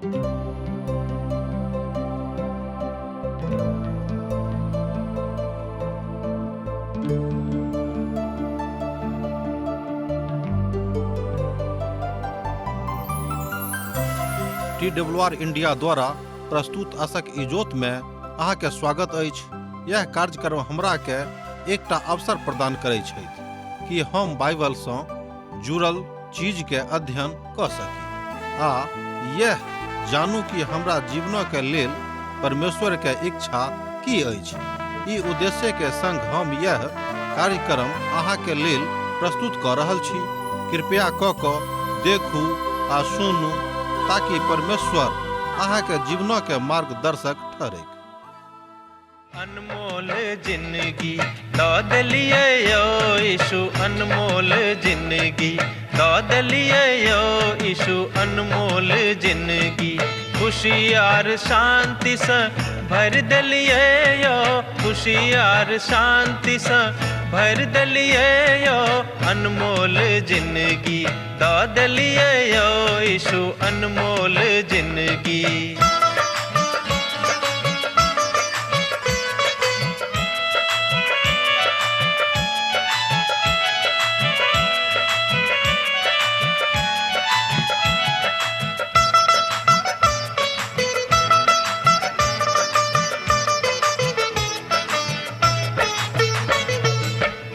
T W R India द्वारा प्रस्तुत असक इजोत में अहाँके स्वागत अछि। यह कार्यक्रम हमरा के एकटा अवसर प्रदान करै छथि कि हम बाइबल सँ जुड़ल चीज के अध्ययन कऽ सकी आ यह जानू कि हमरा जीवनक के लेल परमेश्वर के इच्छा की अछि। ई उद्देश्य के संग हम यह कार्यक्रम अहाँ के लेल प्रस्तुत कऽ रहल छी। कृपया कऽ कऽ देखू आ सुनू ताकि परमेश्वर अहाँ के जीवनक के मार्गदर्शक ठहरैक। अनमोल जिंदगी दऽ देलियै यौ यीशु, अनमोल जिंदगी दऽ देलियै यौ यीशु, अनमोल जिंदगी खुशी आर शांतिसँ भरि देलियै यौ, खुशी आर शांतिसँ भरि देलियै यौ, अनमोल जिंदगी दऽ देलियै यौ यीशु, अनमोल जिंदगी।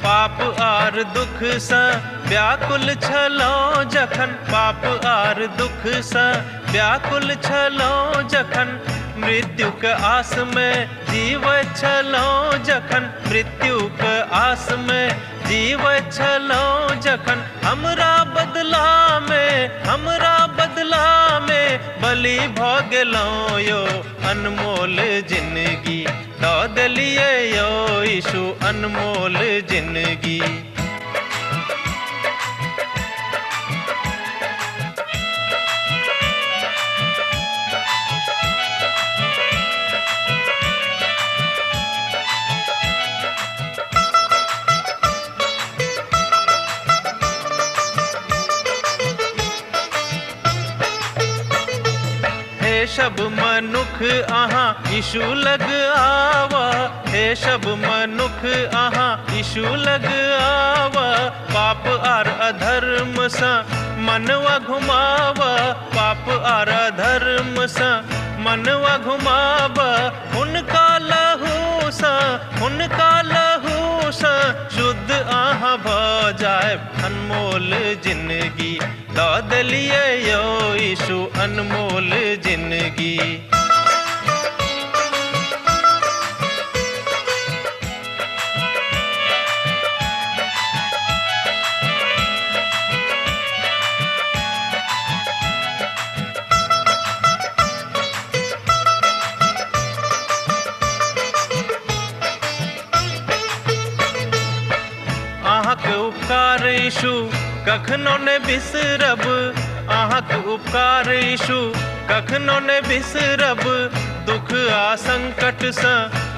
पाप आर दुखसँ व्याकुल छलहुँ जखन, पाप आर दुखसँ व्याकुल छलहुँ जखन, मृत्युक आसमे जीवैत छलहुँ जखन, मृत्युक आसमे जीवैत छलहुँ जखन, हमरा बदलामे, हमरा बदलामे बलि भऽ गेलहुँ यौ, अनमोल जिंदगी दऽ देलियै यौ यीशु, अनमोल जिंदगी। हे सब मनुख अहाँ यीशु लग आवा, हे सब मनुख अहाँ यीशु लग आवा, पाप आर अधर्म सँ मनवा घुमावा, पाप आर अधर्म सँ मनवा घुमावा, हुनका लहू सँ, हुनका लहू सँ शुद्ध अहाँ भऽ जायब, अनमोल जिंदगी दऽ देलियै यौ यीशु, अनमोल जिंदगी। अहाँके उपकार यीशु कखनो ने बिसरब, अहाँके उपकार यीशु कखनो ने बिसरब, दुख आ संकटसँ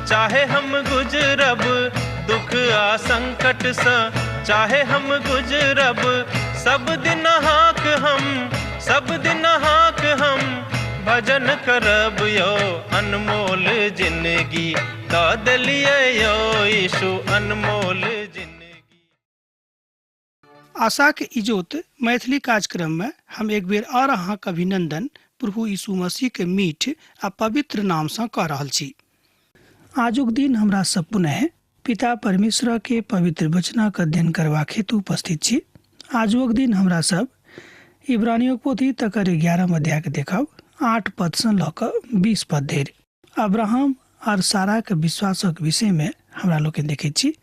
चाहे हम गुजरब, दुख आ संकटसँ चाहे हम गुजरब, सब दिन अहाँक हम, सब दिन अहाँक हम भजन करब यौ, अनमोल जिंदगी दऽ देलियै यौ यीशु, अनमोल जिंदगी। आशाक इजोत मैथिली कार्यक्रम में हम एक बेर और अहाँक अभिनंदन प्रभु यीशु मसीह के मीठ आ पवित्र नाम सँ कऽ रहल छी। आजुक दिन हमरा सब पुनः पिता परमेश्वर के पवित्र वचनक अध्ययन करबाक हेतु उपस्थित छी। आजुक दिन हमरा सब इब्रानियों पोथी तकर 11 अध्याय के देखब, 8 पद सँ लऽ कऽ 20 पद धरि। अब्राहम और साराक विश्वासक विषय में हमरा लोकनि देखैत छी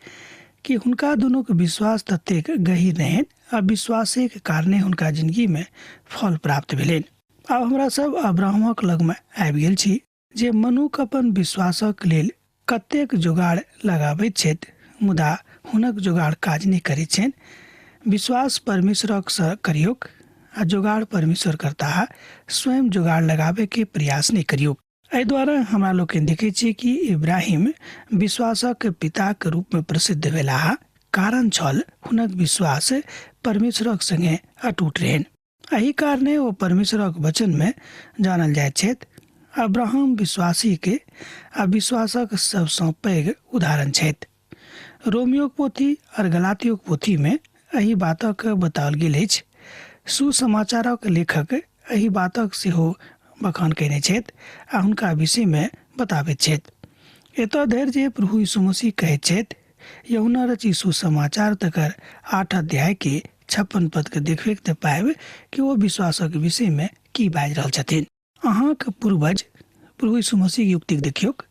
कि हुनका दुनूक विश्वास ततेक गहीर रहनि आ विश्वासेक कारणे हुनका जिंदगी में फल प्राप्त भेलनि। आब हमरा सब अब्राहमक लग में आबि गेल छी जे मनुख अपन विश्वासक लेल कतेक जोगाड़ लगाबैत छथि, मुदा हुनक जोगाड़ काज नहि करैत छनि। विश्वास परमेश्वरक सँ करियौक आ जोगाड़ परमेश्वर करताह, स्वयं जोगाड़ लगाबे के प्रयास नहि करियौक। एहि द्वारा हमरा लोकनि देखै छियै कि इब्राहिम विश्वासक पिताक रूप में प्रसिद्ध भेलाह, कारण छल हुनक विश्वास परमेश्वरक संगे अटूट रहनि। एहि कारणे ओ परमेश्वरक वचनमे जानल जाइत छथि। अब्राहम विश्वासीके आ विश्वासक सबसँ पैघ उदाहरण छथि। रोमियोक पोथी आओर गलातियोक पोथीमे एहि बातक बताओल गेल अछि। सुसमाचारक लेखक एहि बातक सेहो बखान कयने छथि आ हुनका विषयमे बताबैत छथि। एतऽ धरि जे प्रभु यीशु मसीह कहैत छथि, यूहन्ना रचित सुसमाचार तकर 8 अध्याय के 56 पद के देखबे तऽ पायब कि ओ विश्वासक विषयमे की बाजि रहल छथिन। अहाँक पूर्वज, प्रभु यीशु मसीह युक्तिक देखियौक,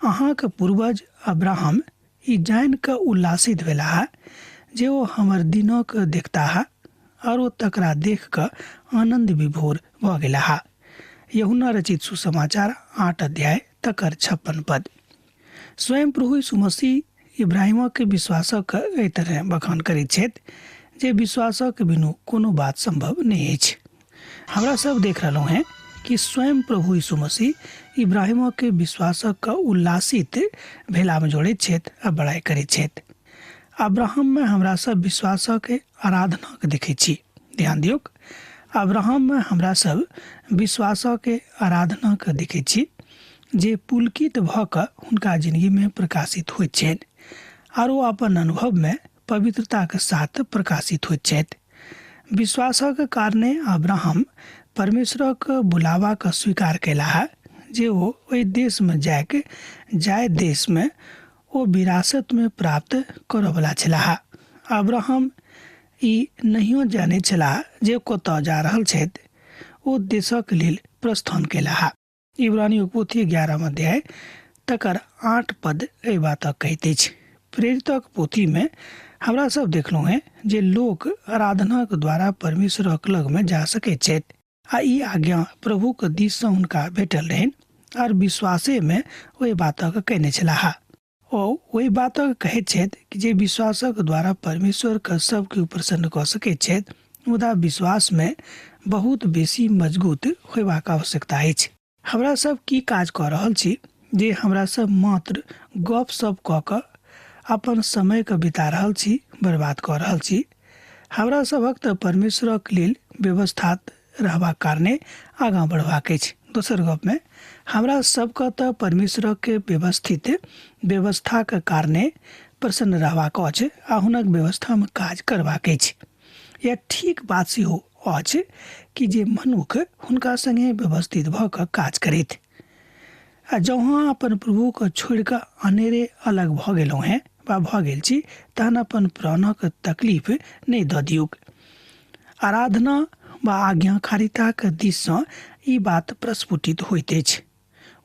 अहाँक पूर्वज अब्राहम ई जानि कऽ उल्लासित भेलाह जे ओ हमर दिनक देखताह आओर ओ तकरा देख कऽ आनन्द विभोर भऽ गेलाह। यूहन्ना रचित सुसमाचार 8 अध्याय तकर 56 पद। स्वयं प्रभु यीशु मसीह इब्राहिमक विश्वासक एहि तरह बखान करैत छथि जे विश्वासक बिनु कोनो बात संभव नहि अछि। हमरा सब देख रहलहुँ हैं कि स्वयं प्रभु यीशु मसीह इब्राहिमक विश्वासक उल्लासित भेलामे जोड़ैत छथि आ बड़ाइ करैत छथि। अब्राहममे हमरा सब विश्वासक आराधनाके देखैत छी। ध्यान दियौक, अब्राहममे हमरा सब विश्वासक आराधनाके देखैत छी जे पुलकित भऽ कऽ हुनका जिंदगीमे प्रकाशित होइत छनि आर ओ अपन अनुभवमे पवित्रताके साथ प्रकाशित होइत छथि। विश्वासक कारणे अब्राहम परमेश्वरक बुलावाके स्वीकार कयलाह जे ओ ओहि देशमे जायके जाय देशमे ओ विरासतमे प्राप्त करऽवला छलाह। अब्राहम ई नहियो जानैत छलाह जे कतऽ जा रहल छथि। ओ देशक लेल प्रस्थान कयलाह। इब्रानियों पोथी 11 अध्याय तकर 8 पद एहि बातक कहैत अछि। प्रेरितक पोथीमे हमरा सब देखलहुँ हेँ जे लोक आराधनाक द्वारा परमेश्वरक लगमे जा सकैत छथि आ ई आज्ञा प्रभुक दिससँ हुनका भेटल रहनि आर विश्वासेमे ओहि बातक कयने छलाह। ओ ओहि बातक कहैत छथि कि जे विश्वासक द्वारा परमेश्वरके सब केओ प्रसन्न कऽ सकैत छथि, मुदा विश्वासमे बहुत बेसी मजगूत होयबाक आवश्यकता अछि। हमरा सब की काज कऽ रहल छी जे हमरा सब मात्र गप सप कऽ कऽ अपन समयके बिता रहल छी, बर्बाद कऽ रहल छी। हमरा सभक तऽ परमेश्वरक लेल व्यवस्था रहबाक कारणे आगाँ बढ़बाक अछि। दोसर गपमे हमरा सबके तऽ परमेश्वरक व्यवस्थित व्यवस्थाक कारणे प्रसन्न रहबाक अछि आ हुनक व्यवस्थामे काज करबाक अछि। यह ठीक बात सेहो अछि कि जे मनुख हुनका संगे व्यवस्थित भऽ कऽ काज करैत आ जँ अहाँ अपन प्रभुके छोड़ि कऽ अनेरे अलग भऽ गेलहुँ हेँ वा भऽ गेल छी तहन अपन प्राणक तकलीफ नहि दऽ दियौक। आराधना वा आज्ञाकारिताक दिससँ ई बात प्रस्फुटित होइत अछि।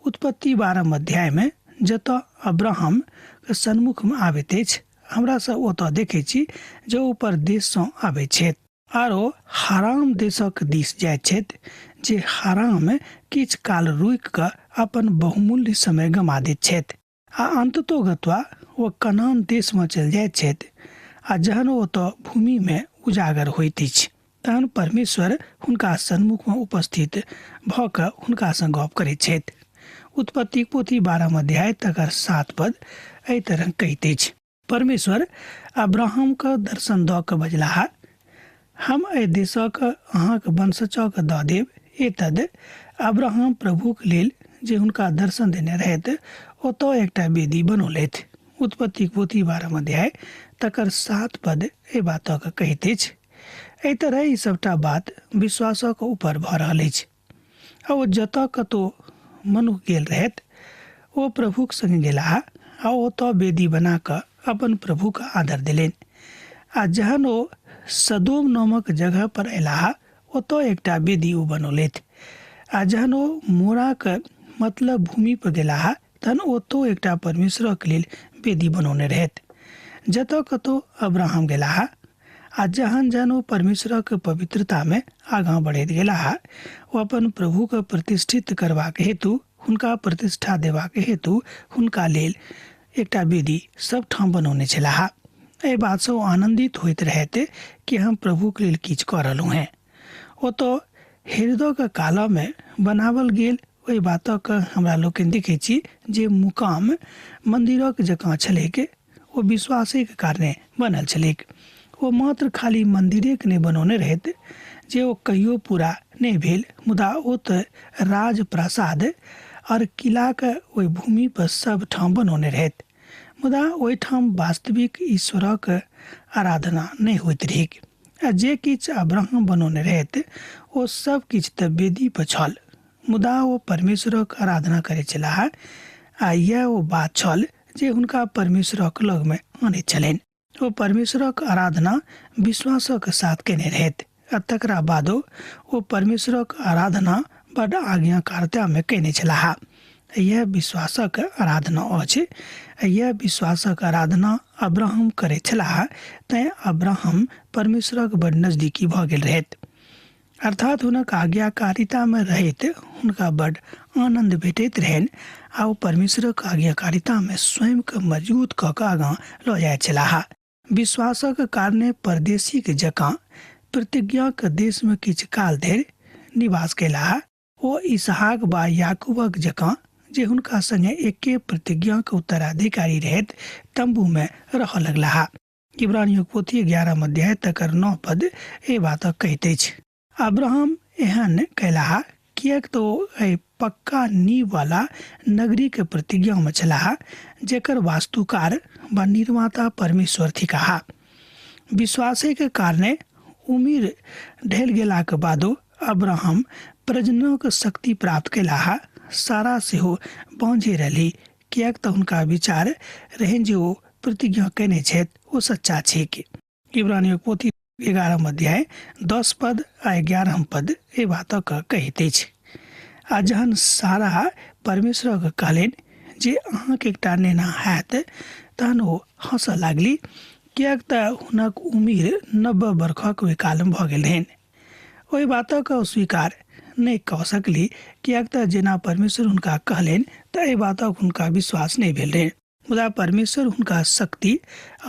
उत्पत्ति 12 अध्यायमे जतऽ अब्राहमके सन्मुखमे आबैत अछि, हमरा सब ओतऽ देखै छी जे ओ परदेशसँ आबैत छथि आरो हाराम देशक दिस जाइत छथि, जे हाराम किछु काल रुकि कऽ अपन बहुमूल्य समय गमा दैत छथि आ अन्ततोगत्वा ओ कनान देशमे चलि जाइत छथि आ जहन ओ ओतऽ भूमिमे उजागर होइत अछि तहन परमेश्वर हुनका सन्मुखमे उपस्थित भऽ कऽ हुनकासँ गप करैत छथि। उत्पत्तिक पोथी 12 अध्याय तकर 7 पद एहि तरह कहैत अछि। परमेश्वर अब्राहमके दर्शन दऽ कऽ बजलाह, हम एहि देशक अहाँक वंशजक दऽ देब। एतद अब्राहम प्रभुक लेल जे हुनका दर्शन देने रहथि ओतऽ एकटा वेदी बनौलथि। उत्पत्तिक पोथी 12 अध्याय तकर 7 पद एहि बातक कहैत अछि। एहि तरह ई सबटा बात विश्वासक ऊपर भऽ रहल अछि। आ ओ जतऽ कतौ मनुख गेल रहथि ओ प्रभुक संग गेलाह आ ओतऽ वेदी बना कऽ अपन प्रभुक आदर देलनि। आ जहन ओ सदोम नामक जगह पर अयलाह ओतऽ एकटा वेदी ओ बनौलथि। आ जहन ओ मोराक मतलब भूमि पर गेलाह तहन ओतौ एकटा परमेश्वरक लेल वेदी बनौने रहथि। जतऽ कतौ अब्राहम गेलाह आ जहन जहन ओ परमेश्वरक पवित्रतामे आगाँ बढ़ैत गेलाह ओ अपन प्रभुके प्रतिष्ठित करबाक हेतु, हुनका प्रतिष्ठा देबाक हेतु हुनका लेल एकटा वेदी सब ठाम बनौने छलाह। एहि बातसँ ओ आनन्दित होइत रहथि कि हम प्रभुक लेल किछु कऽ रहलहुँ हेँ। ओतऽ हेरोदक कालमे बनावल गेल ओहि बातक हमरा लोकनि देखै छी जे मुकाम मन्दिरक जकाँ छलैक, ओ विश्वासेके कारणे बनल छलैक। ओ मात्र खाली मन्दिरेके नहि बनौने रहथि, जे ओ कहियो पूरा नहि भेल, मुदा ओ तऽ राजप्रासाद आओर किलाक ओहि भूमि पर सब ठाम बनौने रहथि, मुदा ओहिठाम वास्तविक ईश्वरक आराधना नहि होइत रहैक। आ जे किछु अब्राहम बनौने रहथि ओ सब किछु तऽ वेदी पर छल, मुदा ओ परमेश्वरक आराधना करैत छलाह आ इएह ओ बात छल जे हुनका परमेश्वरक लगमे अनैत छलनि। ओ परमेश्वरक आराधना विश्वासक साथ केने रहथि आ तकरा बादो ओ परमेश्वरक आराधना बड आज्ञाकारितामे केने छलाह। यह विश्वासक आराधना अछि। यह विश्वासक आराधना अब्राहम करैत छलाह, तैँ अब्राहम परमेश्वरक बड नजदीकी भऽ गेल रहथि। अर्थात हुनक आज्ञाकारितामे रहैत हुनका बड आनन्द भेटैत रहनि आ ओ परमेश्वरक आज्ञाकारितामे स्वयंके मजबूत कऽ कऽ आगाँ लऽ जाइत छलाह। विश्वासक कारणे परदेशीक जकाँ प्रतिज्ञाक देशमे किछु काल धरि निवास कयलाह। ओ इसहाक वा याकूबक जकाँ जे हुनका संगे एके प्रतिज्ञाक उत्तराधिकारी रहैत तम्बूमे रहऽ लगलाह। इब्रानियों पोथी 11 अध्याय तकर 9 पद एहि बातक कहैत अछि। अब्राहम एहन कयलाह किएक तऽ ओ एहि पक्का नींव वाला नगरीके प्रतिज्ञामे छलाह जेकर वास्तुकार वा निर्माता परमेश्वर थिकाह। विश्वासेके कारणे उमिर ढलि गेलाक बादो अब्राहम प्रजननक शक्ति प्राप्त कयलाह। सारा सेहो बाँझे रहली किएक तऽ हुनका विचार रहनि जे ओ प्रतिज्ञा कयने छथि ओ सच्चा छैक। इब्रानियों पोथी 11 अध्याय 10 पद आ 11 पद एहि बातक कहैत अछि। आ जहन सारा परमेश्वरक कहलनि जे अहाँके एकटा नेना हैत, तहन ओ हँसऽ लागली किएक तऽ हुनक उमिर 90 बरखक ओहि कालमे भऽ गेल रहनि। ओहि बातक स्वीकार नहि कऽ सकली किएक तऽ जेना परमेश्वर हुनका कहलनि तऽ एहि बातक हुनका विश्वास नहि भेल रहनि। मुदा परमेश्वर हुनका शक्ति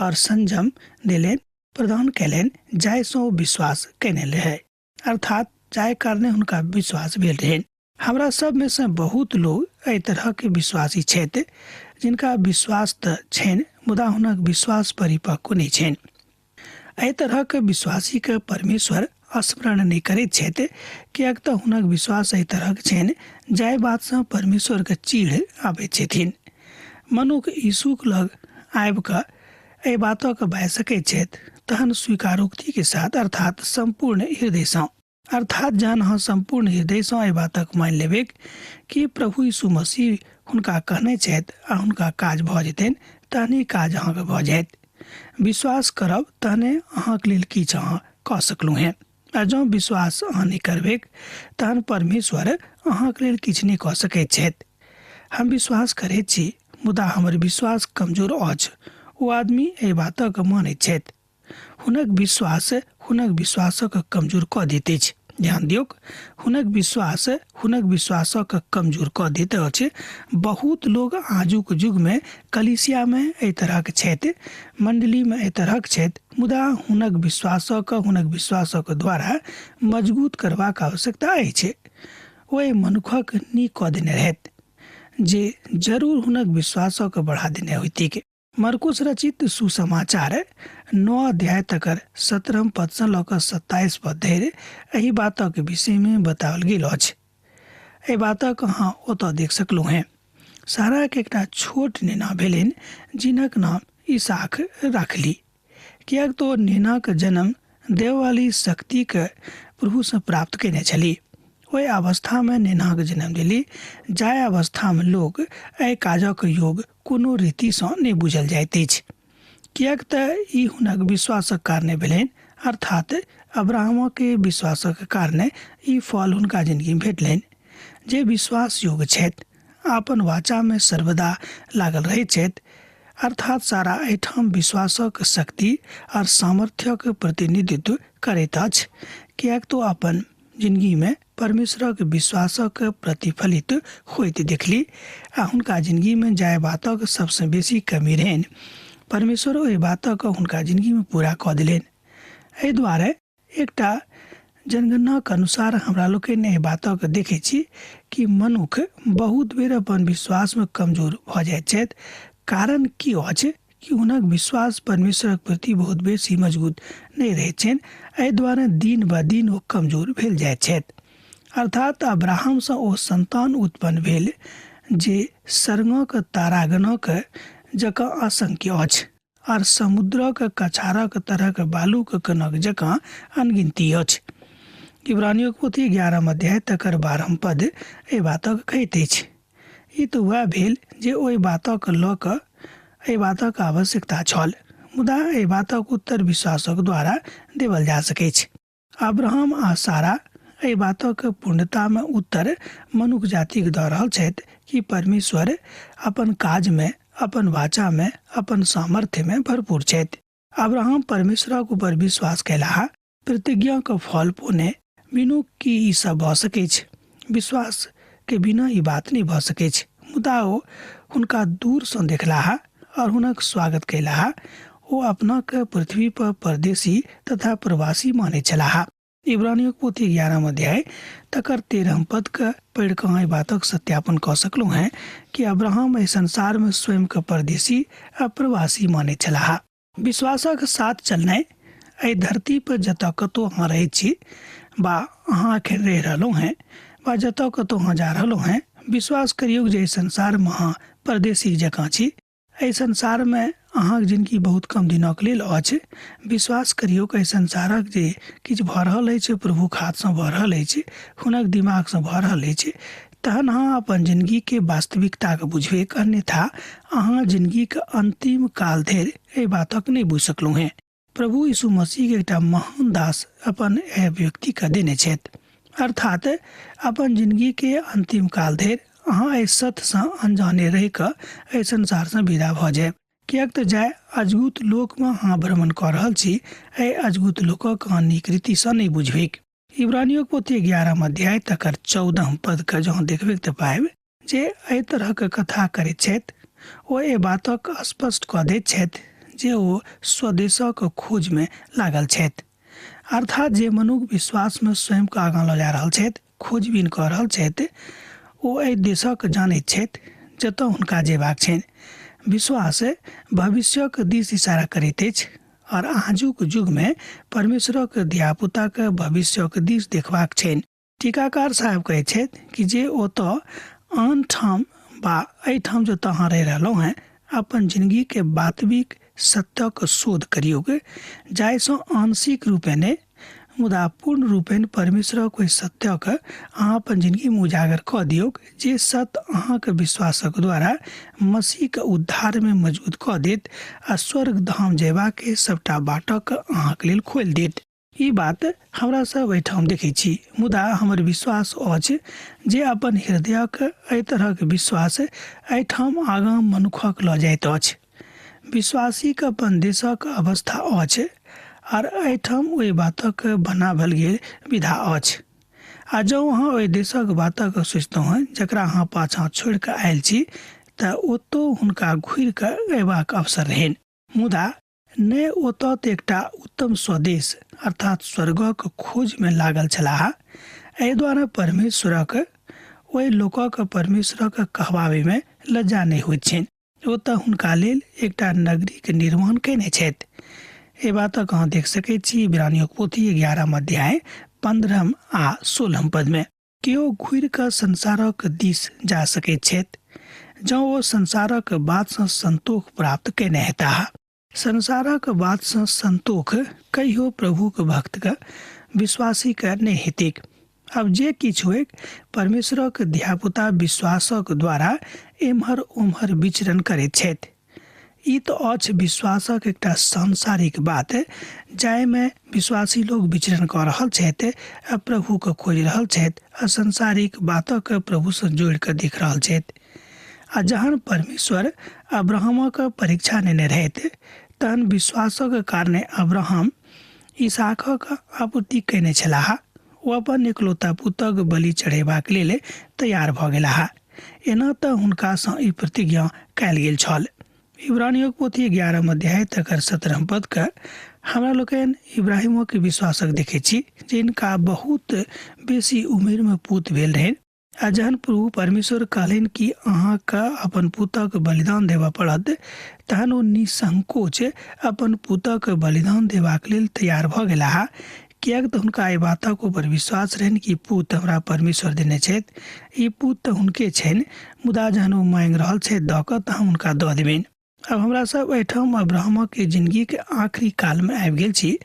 और संयम देलनि, प्रदान कयलनि, जाहिसँ ओ विश्वास कयने रहै, अर्थात जाहि कारणे हुनका विश्वास भेल रहनि। हमरा सबमे सँ बहुत लोग एहि तरहके विश्वासी छथि जिनका विश्वास तऽ छनि मुदा हुनक विश्वास परिपक्व नहि छनि। एहि तरहक विश्वासीके परमेश्वर स्मरण नहि करैत छथि किएक तऽ हुनक विश्वास एहि तरहक छनि जाहि बातसँ परमेश्वरके चीढ़ आबैत छथिन। मनुख यीशुक लग आबि कऽ एहि बातक बाजि सकैत छथि तहन स्वीकारोक्तिके साथ, अर्थात सम्पूर्ण हृदयसँ। अर्थात जहन अहाँ सम्पूर्ण हृदयसँ एहि बातक मानि लेबै कि प्रभु यीशु मसीह हुनका कहने छथि आ हुनका काज भऽ जेतनि, तहने काज अहाँके भऽ जायत। विश्वास करब तहने अहाँके लेल किछु अहाँ कऽ सकलहुँ हेँ, आ जँ विश्वास अहाँ नहि करबै तहन परमेश्वर अहाँके लेल किछु नहि कऽ सकैत छथि। हम विश्वास करैत छी मुदा हमर विश्वास कमजोर अछि, ओ आदमी एहि बातक मानैत छथि। हुनक विश्वास हुनक विश्वासक कमजोर कऽ दैत अछि। ध्यान दियौक, हुनक विश्वास हुनक विश्वासक कमजोर कऽ दैत अछि। बहुत लोग आजुक युगमे कलीसियामे एहि तरहक छथि, मण्डलीमे एहि तरहक छथि, मुदा हुनक विश्वासक हुनक विश्वासक द्वारा मजबूत करबाक आवश्यकता अछि। ओ एहि मनुखक नीक कऽ देने रहथि जे जरूर हुनक विश्वासक बढ़ा देने होइतिक। मरकुस रचित सुसमाचार 9 अध्याय तकर 17 पदसँ लऽ कऽ 27 पद धरि एहि बातक विषयमे बताओल गेल अछि। एहि बातक अहाँ ओतऽ देख सकलहुँ हेँ। साराके एकटा छोट नेना भेलनि जिनक नाम इसाख राखली, किएक तऽ ओ नेनाक जन्म देववाली शक्तिके प्रभुसँ प्राप्त कयने छली। ओहि अवस्थामे नेनाक जन्म देली जाहि अवस्थामे लोक एहि काजक योग कोनो रीतिसँ नहि बुझल जाइत अछि, किएक तऽ ई हुनक विश्वासक कारणे भेलनि, अर्थात अब्राहमके विश्वासक कारणे ई फल हुनका जिनगीमे भेटलनि। जे विश्वास योग्य छथि अपन वाचामे सर्वदा लागल रहैत छथि, अर्थात सारा एहिठाम विश्वासक शक्ति आओर सामर्थ्यक प्रतिनिधित्व करैत अछि, किएक तऽ अपन जिनगीमे परमेश्वरक विश्वासक प्रतिफलित होइत देखली आ हुनका जिनगीमे जाहि बातक सबसँ बेसी कमी रहनि परमेश्वर ओहि बातक हुनका जिनगीमे पूरा कऽ देलनि। एहि दुआरे एकटा जनगणनाक अनुसार हमरा लोकनि एहि बातक देखै छी कि मनुख बहुत बेर अपन विश्वासमे कमजोर भऽ जाइत छथि। कारण की अछि कि हुनक विश्वास परमेश्वरक प्रति बहुत बेसी मजबूत नहि रहैत छनि। एहि दुआरे दिन ब दिन ओ कमजोर भेल जाइत छथि। अर्थात अब्राहमसँ ओ संतान उत्पन्न भेल जे सरंगक तारागणक जकाँ असंख्य अछि आर समुद्रक कछारक तरहक बालूक कणक जकाँ अनगिनती अछि। इब्रानियोक पोथी 11 अध्याय तकर 12 पद एहि बातक कहैत अछि। ई तऽ वएह भेल जे ओहि बातक लऽ कऽ एहि बातक आवश्यकता छल, मुदा एहि बातक उत्तर विश्वासक द्वारा देवल जा सकैछ। अब्राहम आ सारा एहि बातक पूर्णतामे उत्तर मनुख जातिक दऽ रहल छथि कि परमेश्वर अपन काजमे, अपन वाचामे, अपन सामर्थ्यमे भरपूर छथि। अब्राहम परमेश्वरक ऊपर विश्वास कयलाह, प्रतिज्ञाक फल पोने बिनु की ई सब भऽ सकैछ? विश्वास के बिना ई बात नहि भऽ सकैछ। मुदा ओ हुनका दूरसँ देखलाह और हुनक स्वागत कयलाह। ओ अपनाके पृथ्वी पर परदेशी तथा प्रवासी मानैत छलाह। इब्रानियोक पोथी 11 अध्याय तकर 13 पदके पढ़ि कऽ अहाँ एहि बातक सत्यापन कऽ सकलहुँ हेँ कि अब्राहम एहि संसारमे स्वयंके परदेशी आ प्रवासी मानैत छलाह। विश्वासक साथ चलनाइ एहि धरती पर जतऽ कतहु अहाँ रहैत छी बा अहाँ एखन रहि रहलहुँ हेँ बा जतऽ कतहु अहाँ जा रहलहुँ हेँ, विश्वास करियौ जे एहि संसारमे अहाँ परदेशी जकाँ छी। एहि संसारमे अहाँक जिनगी बहुत कम दिनक लेल अछि। विश्वास करियौ एहि संसारक जे किछु भऽ रहल अछि प्रभुक हाथसँ भऽ रहल अछि, हुनक दिमागसँ भऽ रहल अछि। तहन अहाँ अपन जिनगीके वास्तविकताके बुझबैक, अन्यथा अहाँ जिनगीके अन्तिम काल धरि एहि बातक नहि बुझि सकलहुँ हेँ। प्रभु यीशु मसीहके एकटा महान दास अपन एहि व्यक्तिके देने छथि। अर्थात अपन जिनगीके अन्तिम काल धरि अहाँ एहि सत्यसँ अनजाने रहि कऽ एहि संसारसँ विदा भऽ जायब। किएक तऽ जाहि अजगुत लोकमे अहाँ भ्रमण कऽ रहल छी, एहि अजगुत लोकक अहाँ नीक रीतिसँ नहि बुझबैक। इब्रानियोक पोथी 11 अध्याय तकर 14 पदके जँ देखबै तऽ पाबि जे एहि तरहक कथा करैत छथि। ओ एहि बातक स्पष्ट कऽ दैत छथि जे ओ स्वदेशक खोजमे लागल छथि। अर्थात जे मनुख विश्वासमे स्वयंके आगाँ लऽ जा रहल छथि, खोजबीन कऽ रहल छथि, ओ एहि देशक जानैत छथि जतऽ हुनका जेबाक छनि। विश्वास भविष्यक दिस इशारा करैत अछि और आजुक युगमे परमेश्वरक धियापुताके भविष्यक दिस देखबाक छनि। टीकाकार साहेब कहै छथि कि जे ओतऽ आन ठाम बा एहिठाम जतऽ अहाँ रहि रहलहुँ हेँ, अपन जिनगीके वास्तविक सत्यक शोध करियौक, जाहिसँ आंशिक रूपे नहि मुदा पूर्ण रूपेण परमेश्वरक ओहि सत्यक अहाँ अपन जिनगीमे उजागर कऽ दियौक, जे सत्य अहाँके विश्वासक द्वारा मसीहके उद्धारमे मजबूत कऽ देत आ स्वर्ग धाम जयबाके सबटा बाटक अहाँके लेल खोलि देत। ई बात हमरा सब एहिठाम देखै छी, मुदा हमर विश्वास अछि जे अपन हृदयक एहि तरहक विश्वास एहिठाम आगाँ मनुखक लऽ जाइत अछि। विश्वासीके अपन देशक अवस्था अछि आर एहिठाम ओहि बातक बनाओल गेल विधा अछि। आ जँ अहाँ ओहि देशक बातक सोचितहुँ हेँ जकरा अहाँ पाछाँ छोड़ि कऽ आयल छी, तऽ ओतौ हुनका घुरि कऽ अयबाक अवसर रहनि। मुदा नहि, ओतऽ तऽ एकटा उत्तम स्वदेश अर्थात स्वर्गक खोजमे लागल छलाह। एहि द्वारा परमेश्वरक ओहि लोकक परमेश्वरक कहबाबैमे लज्जा नहि होइत छनि। ओ तऽ हुनका लेल एकटा नगरीके निर्माण कयने छथि। एहि बातक अहाँ देख सकैत छी इब्रानियोक पोथी 11 अध्याय 15 आ 16 पदमे। केओ घुरि कऽ संसारक दिस जा सकैत छथि जँ ओ संसारक बातसँ संतोष प्राप्त कयने हेताह। संसारक बातसँ संतोष कहियो प्रभुक भक्तके, विश्वासीके नहि हेतैक। आब जे किछु होइक, परमेश्वरक धियापुता विश्वासक द्वारा एम्हर ओम्हर विचरण करैत छथि। ई तऽ अछि विश्वासक एकटा सांसारिक बात जाहिमे विश्वासी लोग विचरण कऽ रहल छथि आ प्रभुके खोजि रहल छथि आ सांसारिक बातक प्रभुसँ जोड़ि कऽ देख रहल छथि। आ जहन परमेश्वर अब्राहमक परीक्षा नेने रहथि तहन विश्वासक कारणे अब्राहम इसहाकक आपूर्ति कयने छलाह। ओ अपन एकलौता पुतक बलि चढ़ेबाक लेल तैयार भऽ गेलाह। एना तऽ हुनकासँ ई प्रतिज्ञा कयल गेल छल। इब्रानियोक पोथी 11 अध्याय तकर 17 पदके हमरा लोकनि इब्राहिमोके विश्वासक देखै छी, जिनका बहुत बेसी उमेरमे पूत भेल रहनि। आ जहन प्रभु परमेश्वर कहलनि कि अहाँके अपन पुतक बलिदान देबऽ पड़त, तहन ओ निसंकोच अपन पुतक बलिदान देबाक लेल तैयार भऽ गेलाह, किएक तऽ हुनका एहि बातक ऊपर विश्वास रहनि कि पूत हमरा परमेश्वर देने छथि, ई पूत तऽ हुनके छनि, मुदा जहन ओ माँगि रहल छथि दऽ कऽ तऽ हम हुनका दऽ देबनि। आब हमरा सब एहिठाम अब्राहमक जिनगीके आखिरी कालमे आबि गेल छी।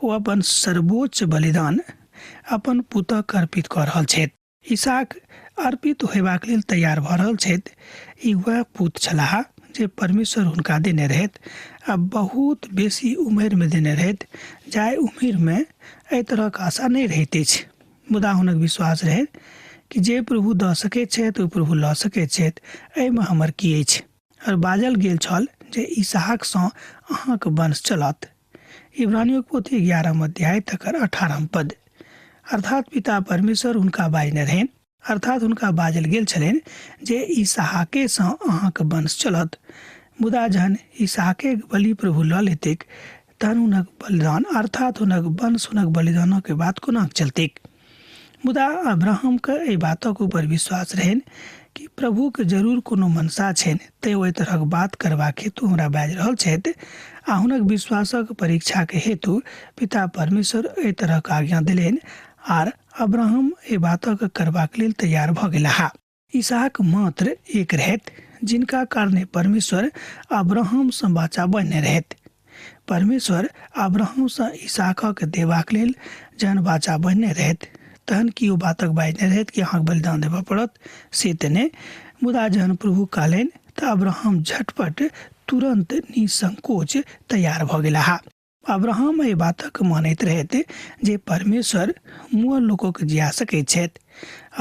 ओ अपन सर्वोच्च बलिदान अपन पुतक अर्पित कऽ रहल छथि। इसहाक अर्पित होयबाक लेल तैयार भऽ रहल छथि। ई वएह पुत छलाह जे परमेश्वर हुनका देने रहथि आ बहुत बेसी उमेरमे देने रहथि, जाहि उमेरमे एहि तरहक आशा नहि रहैत अछि। मुदा हुनक विश्वास रहनि कि जे प्रभु दऽ सकैत छथि ओ प्रभु लऽ सकैत छथि, एहिमे हमर की अछि। आओर बाजल गेल छल जे इसहाकसँ अहाँक वंश चलत। इब्रानियोक पोथी 11 अध्याय तकर 18 पद। अर्थात पिता परमेश्वर हुनका बाजने रहनि, अर्थात हुनका बाजल गेल छलनि जे इसहाकेसँ अहाँक वंश चलत। मुदा जहन इसहाकेक बलि प्रभु लऽ लेतिक तहन हुनक बलिदान अर्थात हुनक वंश हुनक बलिदानक बाद कोना चलतिक। मुदा अब्राहमके एहि बातक ऊपर विश्वास रहनि कि प्रभुके जरूर कोनो मनसा छनि, तेँ ओहि तरहक बात करबाक हेतु हमरा बाजि रहल छथि आ हुनक विश्वासक परीक्षाके हेतु पिता परमेश्वर एहि तरहक आज्ञा देलनि आर अब्राहम एहि बातक करबाक लेल तैयार भऽ गेलाह। इसहाक मात्र एक रहथि जिनका कारणे परमेश्वर अब्राहमसँ वाचा बन्हने रहथि। परमेश्वर अब्राहमसँ इसहाकक देबाक लेल जहन वाचा बन्हने रहथि तहन की ओ बातक बाजने रहथि कि अहाँके बलिदान देबऽ पड़त? से तऽ नहि। मुदा जहन प्रभु कहलनि तऽ अब्राहम झटपट तुरन्त निसंकोच तैयार भऽ गेलाह। अब्राहम एहि बातक मानैत रहथि जे परमेश्वर मुअल लोकक जिया सकैत छथि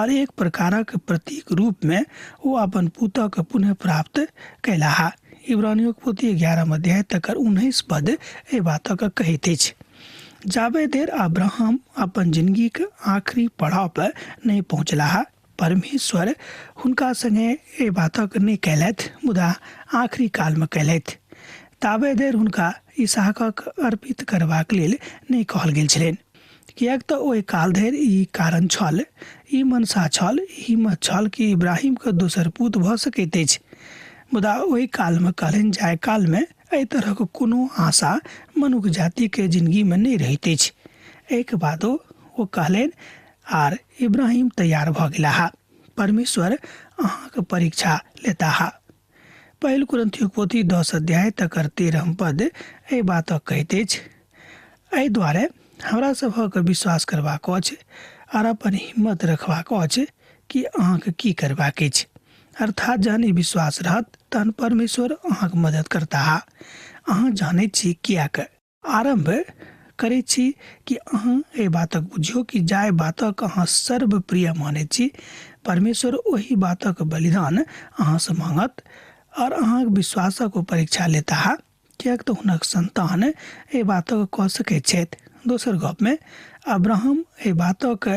आर एक प्रकारक प्रतीक रूपमे ओ अपन पुतक पुनः प्राप्त कयलाह। इब्रानियोक पोथी 11 अध्याय तकर 19 पद एहि बातक कहैत अछि। जाबे देर अब्राहम अपन जिंदगीक आखिरी पड़ाव पर नहि पहुँचलाह, परमेश्वर हुनका संगे एहि बातक नहि कयलथि, मुदा आखिरी कालमे कयलथि। ताबे देर हुनका इसहाकक अर्पित करबाक लेल नहि कहल गेल छलनि, किएक तऽ ओहि काल धरि ई कारण छल, ई मनसा छल, ई हिम्मत छल कि इब्राहिमके दोसर पूत भऽ सकैत अछि। मुदा ओहि कालमे कहलनि जाहि कालमे एहि तरहक कोनो आशा मनुख जातिके जिनगीमे नहि रहैत अछि। एहिके बादो ओ कहलनि आर इब्राहिम तैयार भऽ गेलाह। परमेश्वर अहाँके परीक्षा लेताह। पहिल कुरन्थियोक पोथी 10 अध्याय तकर 13 पद एहि बातक कहैत अछि। एहि दुआरे हमरा सभक विश्वास करबाक अछि आर अपन हिम्मत रखबाक अछि कि अहाँके की करबाक अछि। अर्थात जहन ई विश्वास रहत तहन परमेश्वर अहाँके मदद करताह। अहाँ जानैत छी किएक आरम्भ करैत छी कि अहाँ एहि बातक बुझियौ कि जाहि बातक अहाँ सर्वप्रिय मानैत छी, परमेश्वर ओहि बातक बलिदान अहाँसँ मांगत और अहाँक विश्वासक ओ परीक्षा लेताह, किएक तऽ हुनक संतान एहि बातक कऽ सकैत छथि। दोसर गपमे अब्राहम एहि बातक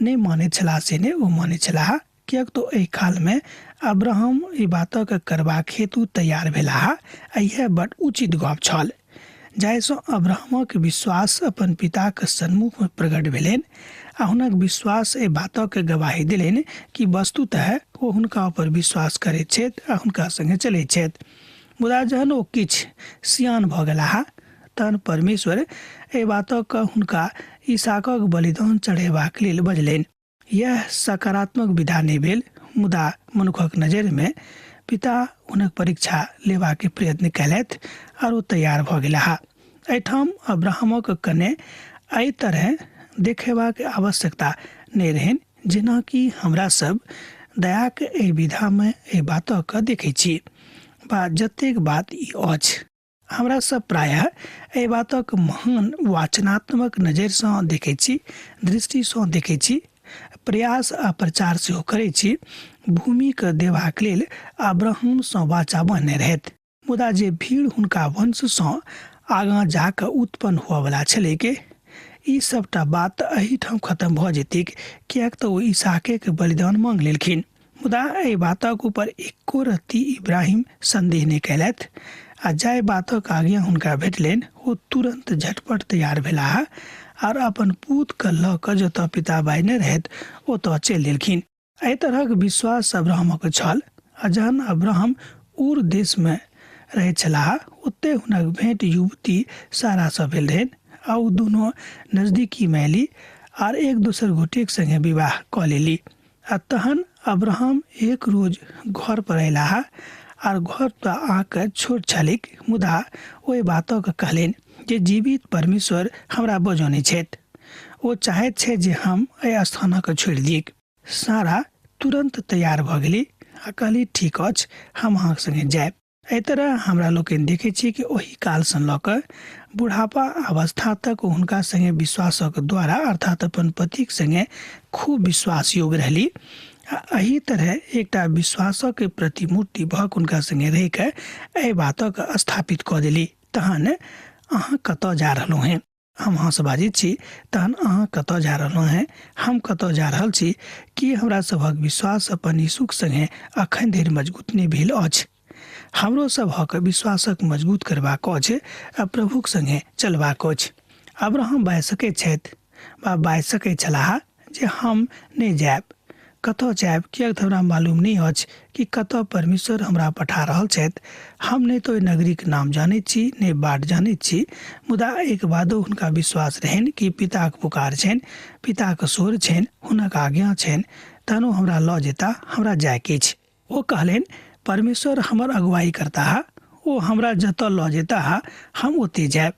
नहि मानैत छलाह से नहि, ओ मानैत छलाह, किएक तऽ एहि कालमे अब्राहम एहि बातक करबाक हेतु तैयार भेलाह आ इएह बड उचित गप छल, जाहिसँ अब्राहमक विश्वास अपन पिताक सन्मुखमे प्रकट भेलनि आ हुनक विश्वास एहि बातक गवाही देलनि कि वस्तुतः ओ हुनका ऊपर विश्वास करैत छथि आ हुनका संगे चलैत छथि। मुदा जहन ओ किछु सियान भऽ गेलाह तहन परमेश्वर एहि बातक हुनका इसहाकक बलिदान चढ़ेबाक लेल बजलनि। यह सकारात्मक विधा नहि भेल, मुदा मनुखक नजरिमे पिता हुनक परीक्षा लेबाक प्रयत्न कयलथि आर ओ तैयार भऽ गेलाह। एहिठाम अब्राहमक कने एहि तरहे देखेबाक आवश्यकता नहि रहनि जेनाकि हमरा सब दयाक एहि विधामे एहि बातक देखैत छी वा जतेक बात ई अछि। हमरा सब प्रायः एहि बातक महान वाचनात्मक नजरिसँ देखैत छी, दृष्टिसँ देखैत छी, प्रयास आ प्रचार सेहो करैत छी। भूमिके देबाक लेल अब्राहमसँ वाचा बन्हने रहथि, मुदा जे भीड़ हुनका वंशसँ आगाँ जा कऽ उत्पन्न हुअवला छलैक, ई सबटा बात एहिठाम खतम भऽ जेतैक, किएक तऽ ओ इसहाकेके बलिदान मांगि लेलखिन। मुदा एहि बातक ऊपर एको रत्ती इब्राहिम संदेह नहि कयलथि आ जाहि बातक आज्ञा हुनका भेटलनि ओ तुरन्त झटपट तैयार भेलाह आर अपन पूतके लऽ कऽ जतऽ पिता बाजने रहथि ओतऽ चलि देलखिन। एहि तरहक विश्वास अब्राहमक छल आ जहन अब्राहम ऊर देशमे रहैत छलाह ओतहि हुनक भेंट युवती सारासँ भेल रहनि आ ओ दुनू नजदीकीमे अयली आर एक दोसर गोटेक संगे विवाह कऽ लेली। आ तहन अब्राहम एक रोज घर पर अयलाह आर घर पर आके छोट छलिक मुदा ओहि बातक कहलनि जे जीवित परमेश्वर हमरा बजौने छथि। ओ चाहैत छथि जे हम एहि स्थानक छोड़ि दियैक। सारा तुरन्त तैयार भऽ गेली आ कहली ठीक अछि हम अहाँक संगे जायब। एहि तरह हमरा लोकनि देखै छी कि ओहि कालसँ लऽ कऽ बुढ़ापा अवस्था तक ओ हुनका संगे विश्वासक द्वारा अर्थात अपन पतिक संगे खूब विश्वास योग्य रहली आ एहि तरह एकटा विश्वासक प्रतिमूर्ति भऽ कऽ हुनका संगे रहि कऽ एहि बातक स्थापित कऽ देली। तहन अहाँ कतऽ जा रहलहुँ हेँ? हम अहाँसँ बाजैत छी तहन अहाँ कतऽ जा रहलहुँ हेँ? हम कतऽ जा रहल छी? की हमरा सभक विश्वास अपन यीशुक संगे अखन धरि मजगूत नहि भेल अछि? हमरो सभक विश्वासक मजगूत करबाक अछि आ प्रभुक संगे चलबाक अछि। अब्राहम बाजि सकैत छथि वा बाजि सकैत छलाह जे हम नहि जायब। कतऽ जायब किएक तऽ हमरा मालूम नहि अछि कि कतऽ परमेश्वर हमरा पठा रहल छथि। हम नहि तऽ ओहि नगरीक नाम जानैत छी नहि बाट जानैत छी। मुदा एहिके बादो हुनका विश्वास रहनि कि पिताक पुकार छनि, पिताक स्वर छनि, हुनक आज्ञा छनि, तहन ओ हमरा लऽ जेता, हमरा जायके अछि। ओ कहलनि, परमेश्वर हमर अगुवाई करताह, ओ हमरा जतऽ लऽ जेताह हम ओतहि जायब।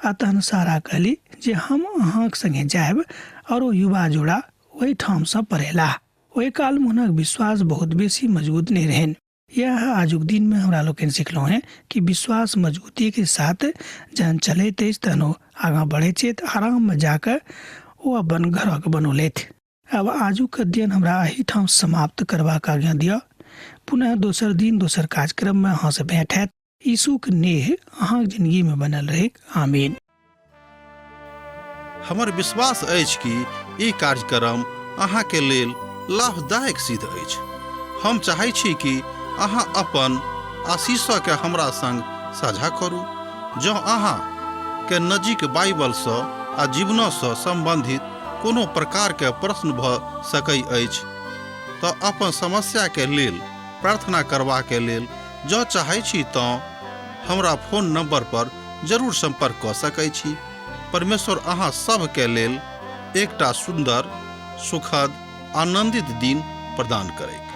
आ तहन सारा कहली जे हम अहाँक संगे जायब और ओ युवा जोड़ा ओहिठामसँ पड़ेलाह। ओहि कालमे हुनक विश्वास बहुत बेसी मजबूत नहि रहनि। यैह आजुक दिनमे हमरा लोकनि सिखलहुँ हेँ कि विश्वास मजबूतीके साथ जहन चलैत अछि तहन ओ आगाँ बढ़ैत छथि, आराममे जाकऽ ओ अपन घरक बनौलथि। आब आजुक अध्ययन हमरा एहिठाम समाप्त करबाक आज्ञा दिअ। पुनः दोसर दिन दोसर कार्यक्रममे अहाँसँ भेंट हैत। यीशुक नेह अहाँक जिंदगीमे बनल रहैक। आमीन। हमर विश्वास अछि कि ई कार्यक्रम अहाँके लेल लाभदायक सिद्ध अछि। हम चाहै छी कि अहाँ अपन आशीषके हमरा संग साझा करू। जँ अहाँ के नजीक बाइबलसँ आ जीवनसँ सम्बन्धित कोनो प्रकारके प्रश्न भऽ सकै अछि तऽ अपन समस्याके लेल प्रार्थना करबाके लेल जँ चाहै छी तँ हमरा फोन नंबर पर जरूर संपर्क कऽ सकै छी। परमेश्वर अहाँ सभके लेल एकटा सुन्दर, सुखद, आनंदित दिन प्रदान करैक।